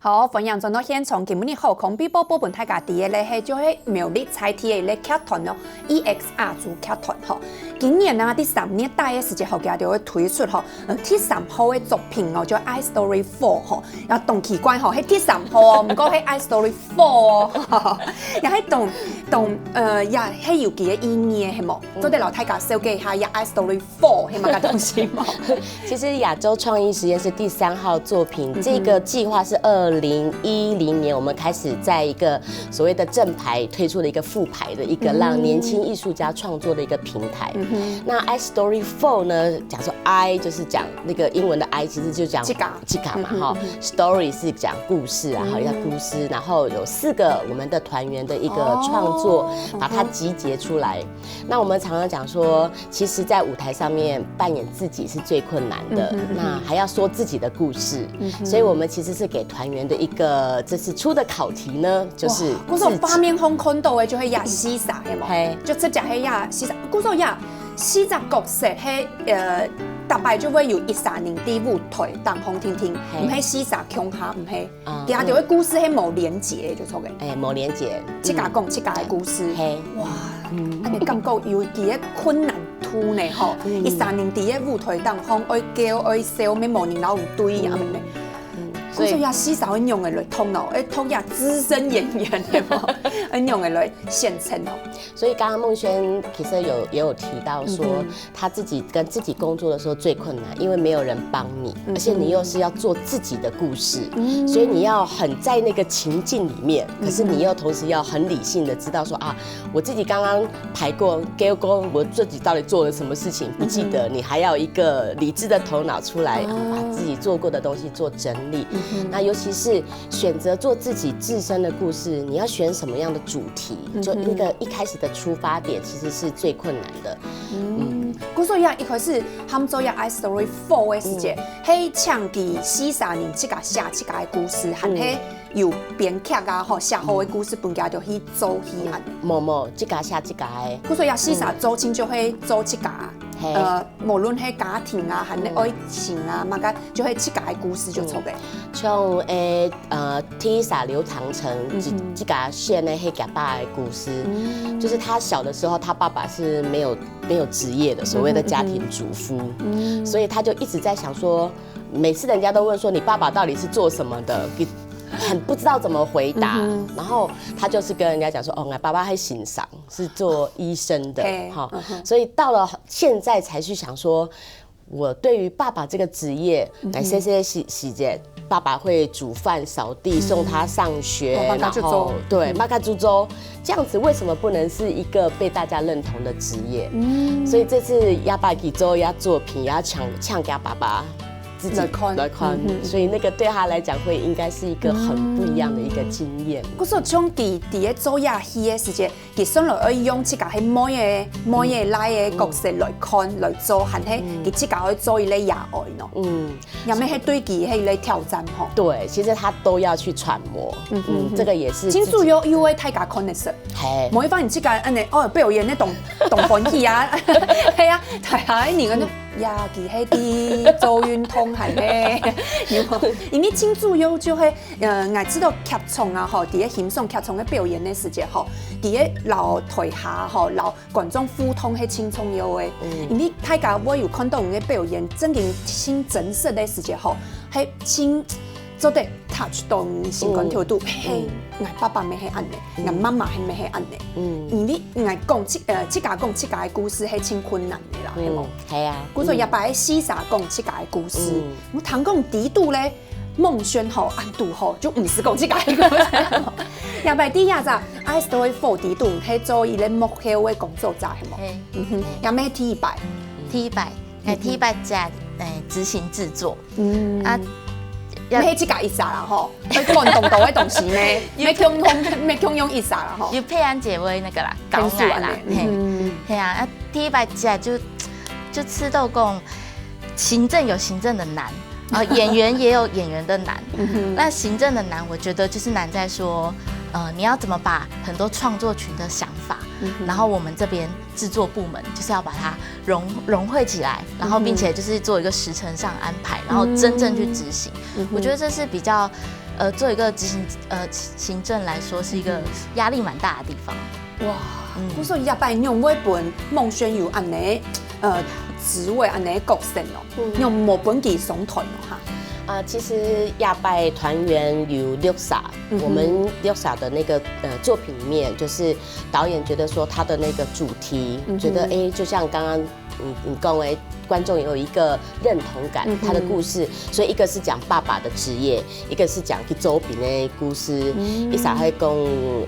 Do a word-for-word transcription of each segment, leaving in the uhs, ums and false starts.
好，歡迎轉到現場。今晡日好康必報報分大家知个咧，係就係苗栗在地个一个劇團哦，E X R族劇團吼。今年啊，第三屆个時節，好，佢就會推出吼，呃，第三號个作品哦，叫《I Story Four》吼。也當奇怪吼，係第三號哦，毋過係《I Story Four》哦，也係當當呃，也係有佢个意義个，係無？做得摎大家紹介一下，這《I Story Four》係麼个東西無？其實亞洲創意實驗室第三號作品，這個計劃是二零一零年我們開始在一個所謂的正牌推出了一個副牌的一個讓年輕藝術家創作的一個平台。那《I Story Four》呢，講說 I 就是講那個英文的 I，其實就講自家自家嘛哈，story 是講故事啊，哈，一個故事，然後有四個我們的團員的一個創作，把它集結出來。那我們常常講說，其實，在舞台上面扮演自己是最困難的，那還要說自己的故事，所以我們其實是給團員的一個這次出的考題呢，就是故所畫面上看到个就係這四儕，係無？嘿就直接係這四儕，故所這四隻角色係呃，逐擺就會有一儕人在舞台頂項定定，嘿毋係四儕共下，毋係。啊底下就會故事係無連結，就著个。哎，無連結，自家講自家个故事。嘿，哇，恁呢感覺有幾个困難度呢吼，一儕人在个舞台頂項愛噭愛笑，乜無人摎你對啊，恁呢。所以啊，四儕愛仰仔來討論，愛討論資深演員，對無？愛仰仔來選擇哦。所以剛剛孟軒其實有也有提到說，他自己跟自己工作的時候最困難，因為沒有人幫你，而且你又是要做自己的故事，所以你要很在那個情境裡面，可是你又同時要很理性的知道說啊，我自己剛剛排過，結果我自己到底做了什麼事情不記得，你還要一個理智的頭腦出來，把自己做過的東西做整理。那尤其是選擇做自己自身的故事，你要選什麼樣的主題，就那個一開始的出發點其實是最困難的。故所以啊，一開始喊做這《I Story Four》个時節，係請佢四儕人自家寫自家个故事，還係有編劇啊吼寫好个故事分佢就去做戲恁呢。無無，自家寫自家个。故所以啊，四儕做親就係做自家，嘿呃，無論係家庭啊，還係愛情啊，麼个，就係自家个故事就著个。像誒呃，Tisa 劉長成自自家選的黑甲爸的故事，就是他小的時候，他爸爸是沒有沒有職業的，所謂的家庭主夫，所以他就一直在想說，每次人家都問說你爸爸到底是做什麼的，你很不知道怎麼回答，然後他就是跟人家講說，哦，我爸爸是先生，是做醫生的，嘿哈，所以到了現在才去想說。我對於爸爸這個職業，來細細个時時節，爸爸會煮飯、掃地、送他上學，哦，爸爸就做然後對，爸爸就做，這樣子為什麼不能是一個被大家認同的職業？所以這次也捌去做這作品，也請請佢爸爸自己來看來看，所以那個對他來講會應該是一個很不一樣的一個經驗。故所像佢在个做這戲个時節， 佢算來愛用自家係妹个妹个倈个角色來看來做，還係佢自家愛做一个爺哀喏。嗯，也乜係對佢係一个挑戰吼。對，其實他都要去揣摩，嗯，這個也是自己真主要又愛大家看得識，嘿，無一般人自家恁呢哦表演該種當歡喜啊，係啊，大家个人啊，呀，佢係在做運動還係，因為真主要就係呃，𠊎知道劇場啊吼，在个欣賞劇場个表演个時節吼，在个摎台下吼，摎 觀眾互動係盡重要个。因為大家會有看到你个表演，正經盡真實个時節吼，係盡做得 touch 到你心肝頭肚。嘿，𠊎爸爸乜係恁呢，𠊎媽媽係乜係恁呢。因為𠊎講自呃自家講自家个故事係盡困難个啦，係無？係啊，故所這擺四儕講自家个故事，𠊎聽講底肚咧，孟軒吼，恁堵吼，就毋使講自家个故事。這擺第二隻 I Story Four底肚係做一个幕後个工作者，係無？嘿，嗯哼，也乜係第一擺，第一擺，哎，第一擺在哎執行製作，嗯啊，也係自家一儕啦吼，愛管當多个東西呢，乜共用乜共用一儕啦吼。有佩安姐會那個啦，分手高矮啦按呢，嘿，嗯嘿啊，啊第一擺起來就就知道講，行政有行政的難，然後演員也有演員的難。那行政的難，我覺得就是難在說，呃，你要怎麼把很多創作群的想法，然後我們這邊製作部門就是要把它融融匯起來，然後並且就是做一個時程上安排，然後真正去執行。我覺得這是比較。呃，做一个执行呃行政来说是一个压力蛮大的地方。哇，故所以也拜仰會分孟軒有恁呢，呃，职位恁呢角色哦，仰無分佢上台哦哈？啊，其实亚拜团员有六傻，我们六傻的那个呃作品里面，就是导演觉得说他的那个主题，觉得哎，就像刚刚你你讲哎，观众有一个认同感，他的故事，所以一个是讲爸爸的职业，一个是讲去周边的故事，一啥还讲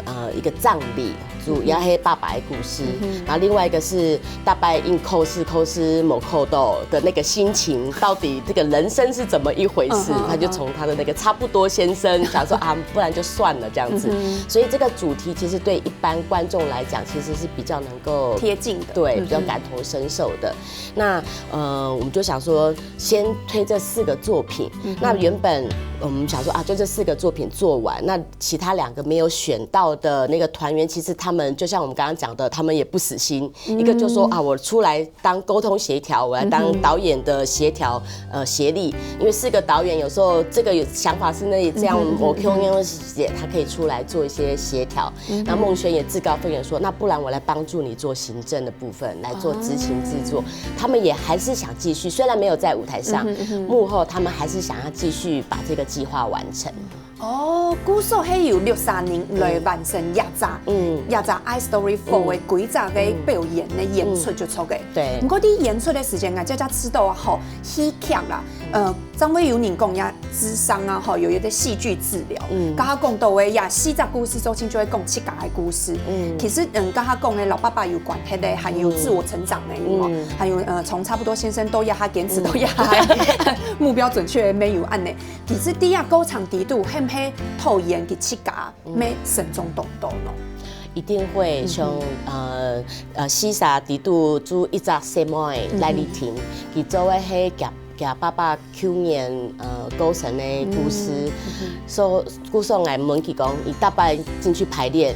呃一个葬礼。主要是爸爸的故事，然后另外一个是大伯因考试考试没考到的那个心情，到底这个人生是怎么一回事？他就从他的那个差不多先生想说啊，不然就算了这样子。所以这个主题其实对一般观众来讲，其实是比较能够贴近的，对，比较感同身受的。那呃，我们就想说，先推这四个作品。那原本我们想说啊，就这四个作品做完，那其他两个没有选到的那个团员，其实他们就像我们刚刚讲的，他们也不死心。一个就说啊，我出来当沟通协调，我来当导演的协调呃协力，因为四个导演有时候这个有想法是那里这样，我 Q 因为姐他可以出来做一些协调。那孟轩也自告奋勇说，那不然我来帮助你做行政的部分，来做执行制作。他们也还是想继续，虽然没有在舞台上，幕后他们还是想要继续把这个计划完成。哦，故所係有六三年来完成一只，嗯，一只《I Story Four》的规则个表演的演出就出个。对不过在演出的时间啊，佳佳知道啊，吼，戏剧啦，呃，张伟有人讲呀，智商啊，吼，有一个戏剧治疗，嗯，刚刚讲到的呀，四只故事周青就会讲七个的故事，嗯，其实嗯，刚刚讲的老爸爸有关系的，还有自我成长的，嗯，还有呃，从差不多先生到呀，他坚持到呀，目标准确没有按呢。 其实第一个过程底肚，係毋係导演佢自家，咩慎重动作咯？一定会像呃呃，西沙底肚做一只細妹来里听，佢做个係甲甲爸爸去年呃过身的故事，所以故所来问佢讲，你大伯进去排练，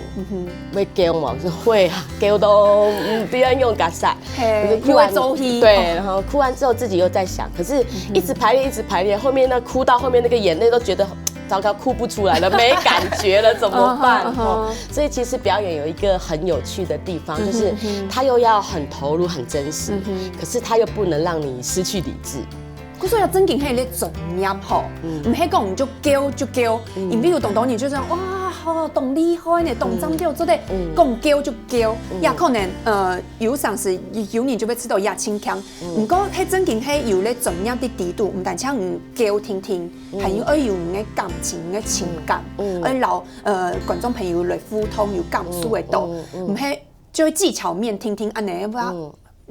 会叫吗？说会啊，叫到嗯，不要用嘎萨。嘿，又会做戏，对，然后哭完之后自己又在想，可是一直排练，一直排练，后面那哭到后面那个眼泪都觉得糟糕，哭不出来了，没感觉了，怎么办？哦，所以其实表演有一个很有趣的地方，就是他又要很投入、很真实，可是他又不能让你失去理智。可是要正经係咧专业吼，毋係讲你就叫就叫，你比如当多人就讲哇，好，当厉害呢，当张叫做得讲叫就叫，也可能呃。 有常时有人就会知道也轻腔，不过迄正经係有咧专业的底肚，毋单淨有教听听，还有爱有你个感情、你个情感，爱老呃观众朋友来互动，有感受得到，毋係就技巧面听听安尼，哇，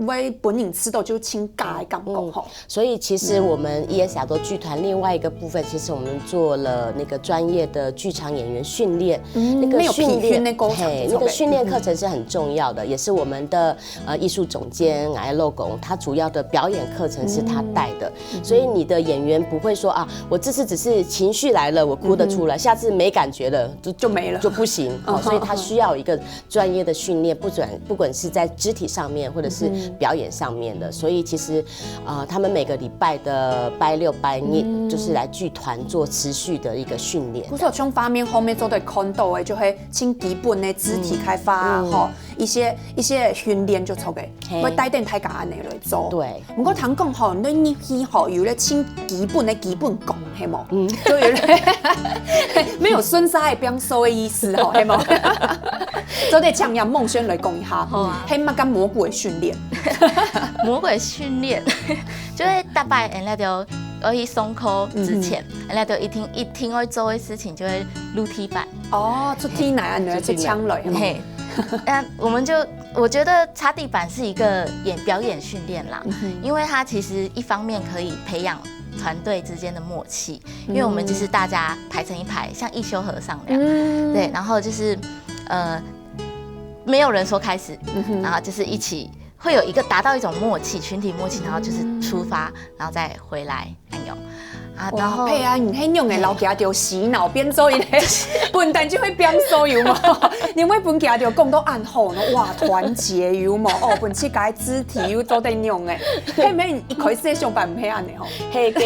会本人知道就轻假的感觉吼。所以其实我们 E S 亚洲剧团另外一个部分，其实我们做了那个专业的剧场演员训练，那个训练，那个训练课程是很重要的，也是我们的呃艺术总监哎老公，他主要的表演课程是他带的，所以你的演员不会说啊，我这次只是情绪来了，我哭得出来，下次没感觉了就就没了就不行，所以他需要一个专业的训练，不准不管是在肢体上面或者是表演上面的，所以其实呃他们每个礼拜的拜六拜日就是来剧团做持续的一个训练。不是从画面后面做得看到的，就会从基本的肢体开发吼，一些一些训练就做个，会带点大家安尼来做。对，不过听讲吼，你入去吼有咧从基本的基本功，系无？嗯，就有咧没有孙沙的变瘦的意思吼，系无？做得请杨梦轩来讲一下，好啊，系么个魔鬼训练？魔鬼训练就会大概人家就要去上课之前，人家就一定一定会做的事情就会。 露地板。哦，出地泥啊，你出墙来。嘿，那我们就我觉得擦地板是一个演表演训练啦，因为它其实一方面可以培养团队之间的默契，因为我们就是大家排成一排，像一休和尚那样，对，然后就是呃没有人说开始，然后就是一起会有一个达到一种默契，群体默契，然后就是出发，然后再回来。 哎呦，啊，哇，然後佩安，你係仰會摎佢兜洗腦變做一個，本來就會變所有嘛，你會分佢兜講到恁好呢，哇，團結有無？哦，分自家肢體又做得用誒，係毋係一開始个想法毋係恁呢吼？嘿，該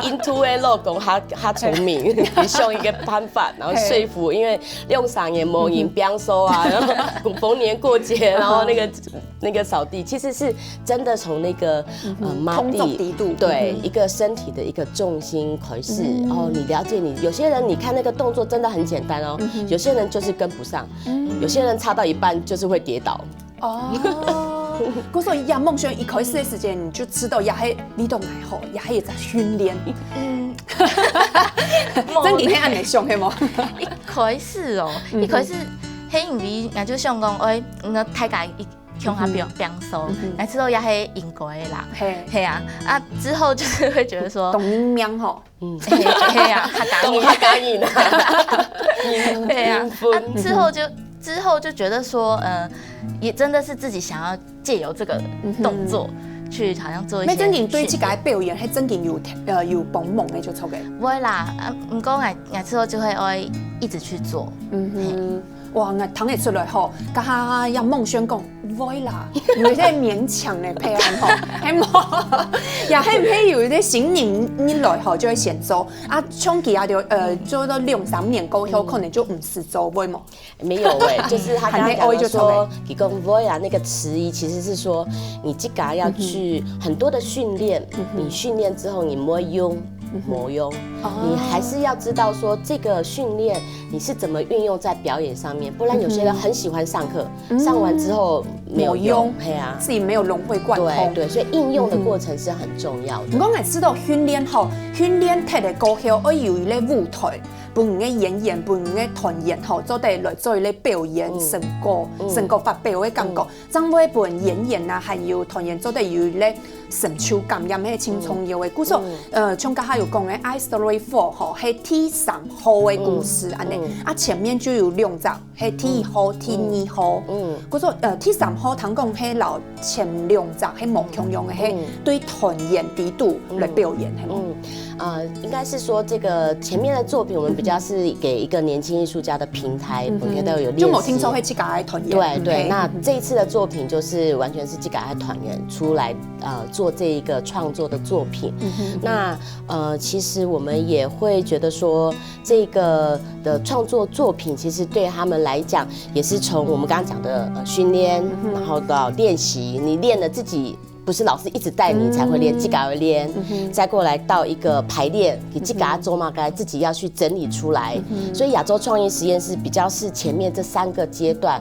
印度个老公較較聰明，佢想一個辦法，然後說服，因為兩三年無人變所啊，然後逢年過節，然後那個那個掃地，其實是真的從那個呃抹地，工作態度，對，一個身體的一個重心開始。哦，你了解你，有些人你看那個動作真的很簡單哦，有些人就是跟不上，有些人差到一半就是會跌倒。哦，故所以呀，孟軒一開始个時間你就知道，也係你都愛好，也係一隻訓練。嗯，正經係恁呢想，係無？一開始哦，一開始，係因為𠊎就想講，哎，那大家一共下變變數，𠊎知道也係應該个啦。嘿，嘿啊，啊之後就是會覺得說，懂人命吼。嗯，嘿嘿啊，客家人，客家人啊，對啊，啊之後就之後就覺得說，呃，也真的是自己想要借由這個動作去好像做一些，那正經對這個表演，還正經有呃有幫忙的就著个。不會啦，啊，毋過𠊎𠊎之後就會愛一直去做。嗯哼。 哇，𠊎聽得出來吼，該下也孟軒講，會啦，有一些勉強的配合吼，係無？也係毋係有一些新人入來吼，就會先做啊，像佢啊，就呃做到兩三年過後，可能就毋使做，會無？沒有欸，就是他剛剛講的說，還係愛就做欸。佢講會啊，那個遲疑其實是說你自家要去很多的訓練，你訓練之後你毋會用，無用，你還是要知道說這個訓練 你是怎麼運用在表演上面，不然有些人很喜歡上課，上完之後沒有用，嘿啊，自己沒有融會貫通。對對，所以應用的過程是很重要的。毋過𠊎知道訓練吼，訓練忒个過後，愛有一個舞台，分你个演員，分你个團員吼，做得來做一個表演成果，成果發表的感覺，正會分演員啊，還有團員做得有一個成就感，也係盡重要的。故所，呃，像剛才有講的，I Story Four吼，係第三號的故事，恁呢，啊前面就有兩隻，係第一號、第二號。嗯，故所，呃，第三號聽講係摎前兩隻係無共樣的，係對團員底肚來表演，係無？嗯，呃，應該是說這個前面的作品，我們比較是給一個年輕藝術家的平台，我們可以都有練習。就無聽說係自家个團員。對對，那這一次的作品就是完全是自家个團員出來，呃，做這一個創作的作品。那呃，其實我們也會覺得說，這個的創作作品其實對他們來講，也是從我們剛剛講的呃訓練，然後到練習，你練了自己。 不是老師一直帶你才會練，自家會練，再過來到一個排練，你自家做嘛，該自己要去整理出來。所以亞洲創意實驗室比較是前面這三個階段，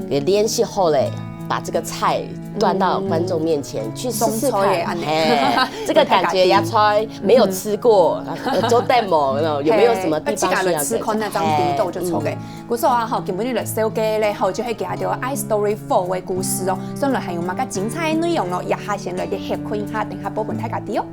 給練習好嘞，把這個菜端到觀眾面前去試試看。哎，這個感覺亞洲沒有吃過，做 demo 有沒有什麼地方需要改進？自家來試看那張地圖就著个。 故所啊，吼，今晡日來紹介咧，吼，就係佢兜个I Story Four个故事哦。將來還有麼个精彩个內容哦，這下先來去歇睏一下，等下報分大家知哦。